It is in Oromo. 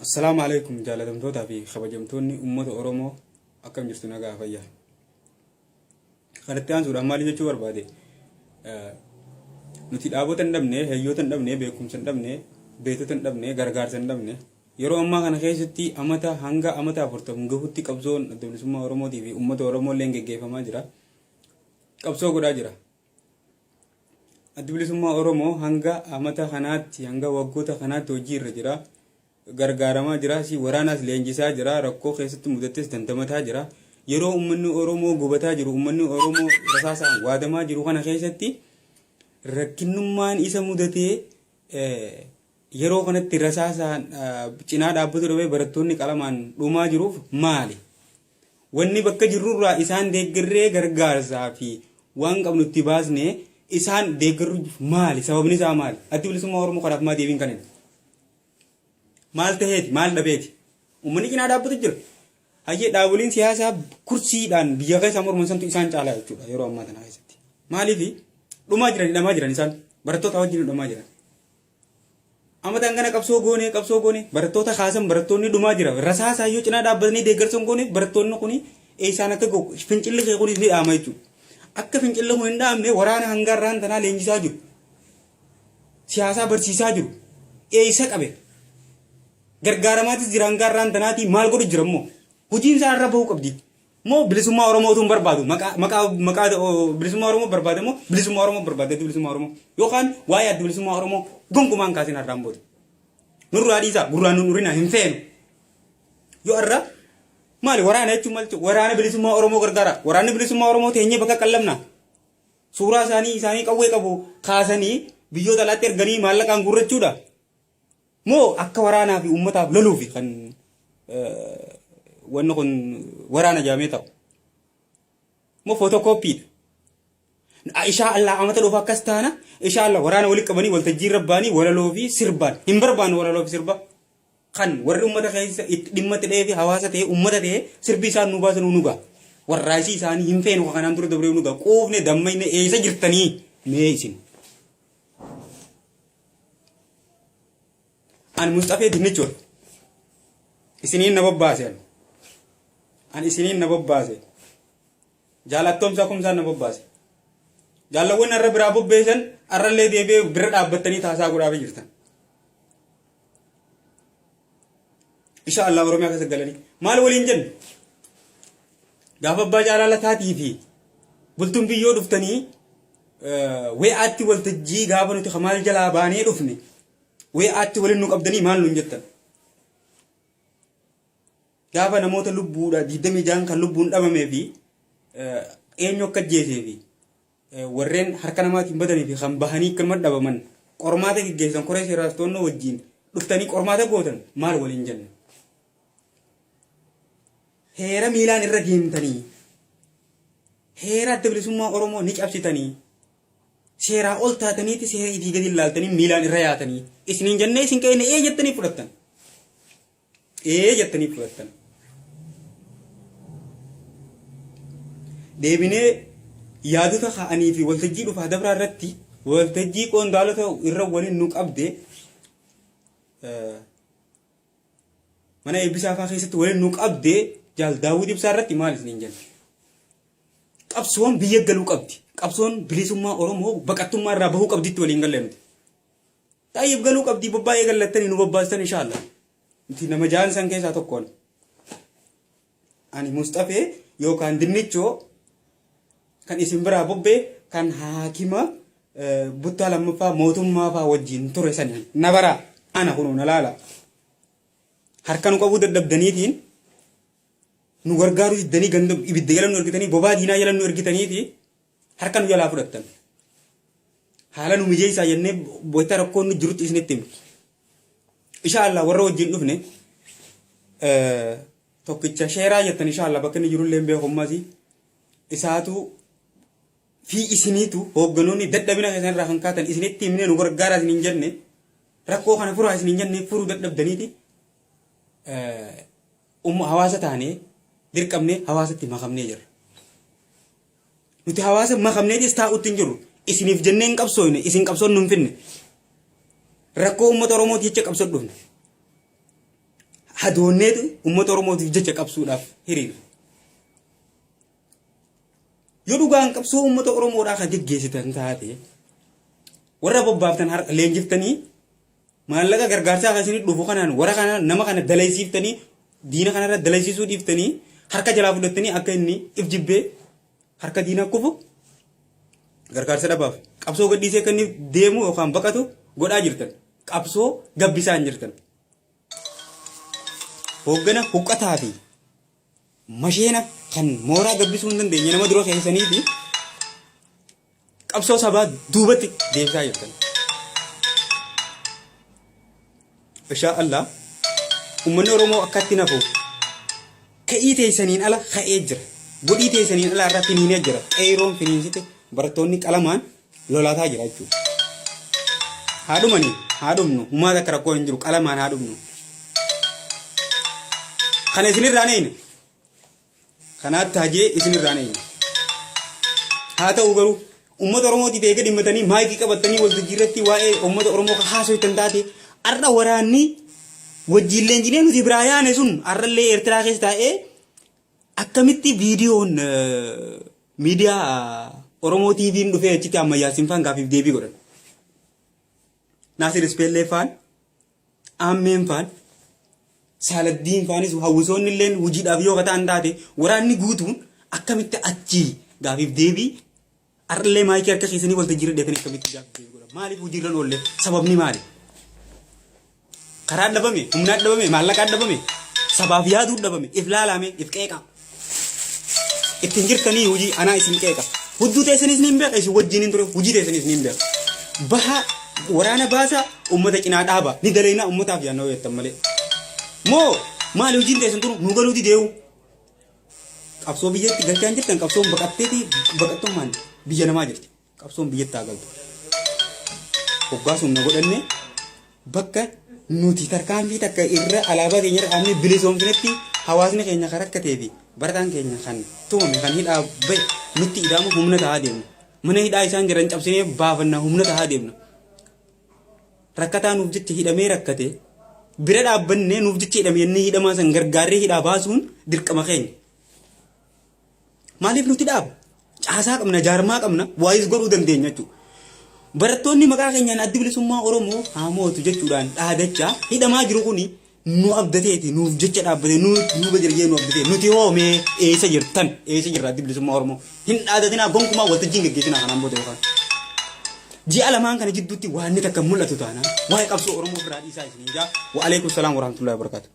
Assalaamu alaikum jaalatamtootaa fi kabajamtoonni uummata Oromoo akkam jirtu nagaa fayyaa. Kanatti aansuudhaan maal jechuu barbaade nuti dhaabota hin dhabne, hayyoota hin dhabne, beekumsa hin dhabne, beektota hin dhabne, gargaarsa hin dhabne. Yeroo ammaa kana keessatti amata hanga amata afurtam gahutti qabsoon adda bilisummaa Oromootii fi uummata Oromoo illee geggeeffamaa jira. Qabsoo godhaa jira. Addi Bilisummaa Oromoo hanga amata kanaatti hanga waggoota kanaatti hojii irra jira. Gargaaramaa jira. Si waraanaas leenjisaa jira. Rakkoo keessatti mudattes dandamataa jira. Yeroo uummanni Oromoo gubataa jiru, uummanni Oromoo rasaasaan waadamaa jiru kana keessatti rakkinnummaan isa mudatee yeroo kanatti rasaasaan cinaa dhaabbatu dhabee barattoonni qalamaan dhumaa jiruuf maali? Wanni bakka jirrurraa isaan deeggarree gargaarsaa fi waan qabnu itti baasnee isaan deeggarruuf maali? Sababni isaa maali? Addi Bilisummaa Oromoo kanaaf maa deebiin kan hin? Maal taheeti? Maal dhabeeti? Uummanni cinaa dhaabbatu jira. Hayyee dhaaboliin siyaasaa kursiidhaan biyya keessaa morman santu isaan caalaa jechuudha yeroo ammaa tana keessatti. Maaliif dhumaa jiran hidhamaa jiran isaan barattoota wajjin hidhamaa jiran. Amata hangana qabsoo goonee qabsoo goonee barattoota kaasan barattoonni dhumaa jira. Rasaasaa yoo cinaa dhaabbatanii deeggarsa hin gooneef barattoonni kuni eessaan akka gahu fincilli kee kunis ni dhaama jechuudha. Akka fincilli kun hin dhaamne waraana hanga irraan tanaa leenjisaa jiru. Siyaasaa barsiisaa jiru. Eessa qabe? Gargaaramaatis jira hanga irraan tanaatii maal godhu jira immoo? Hojiin isaa irra bahuu qabdi. Moo bilisummaa Oromootu hin barbaadu? Maqaa maqaa maqaa bilisummaa Oromoo barbaada moo bilisummaa Oromoo barbaada addi bilisummaa Oromoo? Yookaan waa'ee addi bilisummaa Oromoo gonkumaa hin kaasin har'aan booda. Nurraa dhiisaa gurraan nun urinaa hin feenu. Yoo har'a maali waraana jechuun maal jechuudha? Waraana bilisummaa Oromoo gargaara. Waraanni bilisummaa Oromoo teenyee bakka qallamna. Suuraa isaanii isaanii qawwee qabu kaasanii biyyoota alaatti erganii maallaqaan guurrachuudha. Moo akka waraanaa fi uummataaf loluufi kan wanni kun waraana jedhamee ta'u? Moo footokoopiidha? Ishaa Allah amata dhufu akkas taana ishaa Allah waraana walitti qabanii waltajjii irra ba'anii walaloo fi sirbaan hin barbaannu walaloo fi sirba kan warri uummata keessa itti dhimma itti dhahee fi hawaasa ta'ee uummata ta'ee sirbi isaan nu baasan nu ga'a. Warraayisii isaanii hin feenu kanaan dura dabree nu ga'a. Quufne dammayne eessa jirtanii mee isin. Ani Musxafee Dinnichoodha. Isiniin na bobbaase ani. Ani isiniin na bobbaase. Jaalattoomsaa kumsaan na bobbaase. Jaallawwan har'a biraa bobbeessan har'allee deebi'ee bira dhaabbattanii taasaa godhaafii jirtan. Insha Allah Oromiyaa keessa galanii. Maal waliin jennu? Gaafa abbaa caalaa lataatii fi bultuun biyyoo dhuftanii we'aatti waltajjii gaafa nuti kamaal jalaa baanee dhufne we'aatti waliin nu qabdanii maal nuun jettan? Gaafa namoota lubbuudha 26 kan lubbuun dhabamee fi eenyu akka ajjeesee fi warreen harka namaatiin badanii fi kan bahanii akkanuma dhabaman qormaata geggeessan koree seeraaf to'annoo wajjin dhuftanii qormaata gootan maal waliin jenna. Heera miilaan irra deemtanii heera adda bilisummaa Oromoo ni cabsitanii seeraa ol taataniiti seera ifii gadi ilaaltanii miilaan irra yaatanii isiniin jennee isin qeene ee jettanii fudhattan. Ee jettanii fudhattan. Deebinee yaadota ka'anii fi waltajjii dhufaa dabraa irratti waltajjii qondaalota irra waliin nu qabde mana eebbisaa fa'aa keessatti waliin nu qabde jaal daawwit ibsaa irratti maal isiniin jenna. Qabsoon biyya galuu qabdi. Qabsoon bilisummaa Oromoo baqattummaa irraa bahuu qabditti waliin galle nuti. Xayyib galuu qabdii bobbaa eegallattanii nu bobbaastan inshaallah. Nuti nama ja'an san keessaa tokkoon. Ani Musxafee yookaan Dinnichoo kan isin biraa bobbee kan haakima buttaa lammaffaa mootummaa faa wajjin ture sani na baraa ana kunoo na laala. Harka nu qabuu dadhabdaniitiin nu gargaaruu diddanii ganda ibidda jala nu ergitanii bobaa diinaa jala nu ergitaniiti harka nu jalaa fudhattan. Haala nu mijeessaa jennee wayita rakkoon nu jirutti isinitti himne. Insha Allah warra wajjin dhufne tokkicha sheeraa jettan insha Allah bakka inni jirullee hin beeku ammas isaatu fi isiniitu hoogganoonni dadhabina keessan irraa kan kaatan isinitti himnee nu gargaaraa isin hin jenne rakkoo kana furaa isin hin jenne furuu dadhabdaniiti hawaasa taanee dirqamnee hawaasatti makamnee jirra. Nuti hawaasa makamneetis taa'utti hin jirru. Isiniif jennee hin qabsooyne, isin qabsoon nu hin finne. Rakkoo uummata Oromootiif jecha qabsoo dhufne. Hadoonneetu uummata Oromootiif jecha qabsuudhaaf hiriira. Yoo dhugaan qabsoo uummata Oromoodhaa kan geggeessitan taate, warra bobbaaftan harka leenjiftanii, maallaqa gargaarsaa kan isinii dhufu kanaan warra kana, nama kana dalaysiiftanii, diina kanarra dalaysiisuu dhiiftanii, harka jalaa fudhattanii, akka inni if jibbee harka diinaa kufu, gargaarsa dhabaaf qabsoo gadhiisee akka inni deemu yookaan baqatu godhaa jirtan. Qabsoo gabbisaa hin jirtan. Hooggana huqqataa fi masheena kan mooraa gabbisuu hin dandeenye nama dura keessaniiti qabsoo sabaa duubatti deebisaa jirtan. Inshaa Allah uummanni Oromoo akkatti nafu ka'ii teessaniin ala ka'ee jira. Godhii teessaniin ala irra finiinee jira. Qeeyroon finiinsite, barattoonni qalamaan lolaataa jira jechuudha. Haa dhumanii, haa dhumnu, humaa takka rakkoo hin jiru, qalamaan haa dhumnu. Kana isinirraa hin eeyne. Kanaatti hajee isinirraa hin eeyne. Haa ta'u garuu uummata Oromootiif eega dhimmatanii maayikii qabattanii waltajjii irratti waa'ee uummata Oromoo kan haasoytan taate, har'a waraanni wajjin leenjinee nuti biraa yaane sun har'allee Eertiraa keessa taa'ee akkamitti viidiyoon miidiyaa Oromoo TV'n dhufee achitti ammayyaasiin faan gaafiif deebii godhan? Naasir Ispeellee faan, Aammeen faan, Saaladdiin faanis, hawwisoonni illeen hojiidhaaf yoo ta'an taate, waraanni guutuun akkamitti achii gaafiif deebii har'allee maayikii harka keessanii waltajjii irra dheetanii akkamitti gaafiif deebii godhan? Maaliif hojiirra hin oolle? Sababni maali? Karaa dhabame, humnaa dhabame, maallaqaa dhabame, sabaaf yaaduu dhabame, if laalame, if qeeqa. Ittiin jirtanii hojii anaa isin qeeqa. Hudduu teessanis ni hin beeka, isin wajjin hin ture, hojii teessanis ni hin beeka. Baha waraana baasa, uummata cinaa dhaaba, ni dalaynaa uummataaf yaannoo jettan malee. Moo maali hojiin teessan tunu nu galuu dideewu? Qabsoo biyyatti galchaa hin jirtan, qabsoon baqatteeti, baqattummaan biyya namaa jirti. Qabsoon biyyatti haa galtu. Hoggaa sun na godhanne, bakka nuti tarkaanfii takka irra alaabaa keenya irra dhaabnee bilisoomsinetti, hawaasni keenya kan rakkatee fi barataan keenya kan tumame, kan hidhaa bahe nutti ida'amu, humna ta'aa deemna. Mana hidhaa isaan jiran cabsinee baafanna, humna ta'aa deemna. Rakkataa nuuf jecha hidhamee rakkate bira dhaabbannee, nuuf jecha hidhame inni hidhamaa san gargaarree hidhaa baasuun dirqama keenya. Maaliif nuti dhaaba? Caasaa qabna, jaarmaa qabna, waayis godhuu dandeenya jechuudha. Barattoonni maqaa keenyaan Addi Bilisummaa Oromoo haa mootu jechuudhaan dhaadachaa hidhamaa jiru kuni nu abdateeti, nuuf jecha dhaabbatee nu duuba jira jee nu abdatee, nuti hoo mee eessa jirtan? Eessa jirra Addi Bilisummaa Oromoo? Hin dhaadatinaa, gonkumaa waltajjiin geggeessinaa kanaan booda yookaan. Ji'a lamaan kana jidduutti waan inni takka mul'atu taanaan waa'ee qabsoo Oromoo biraa dhiisaa isiniin jaa. Wa alaikum salaam wa rahmatullahi wa barakatuh.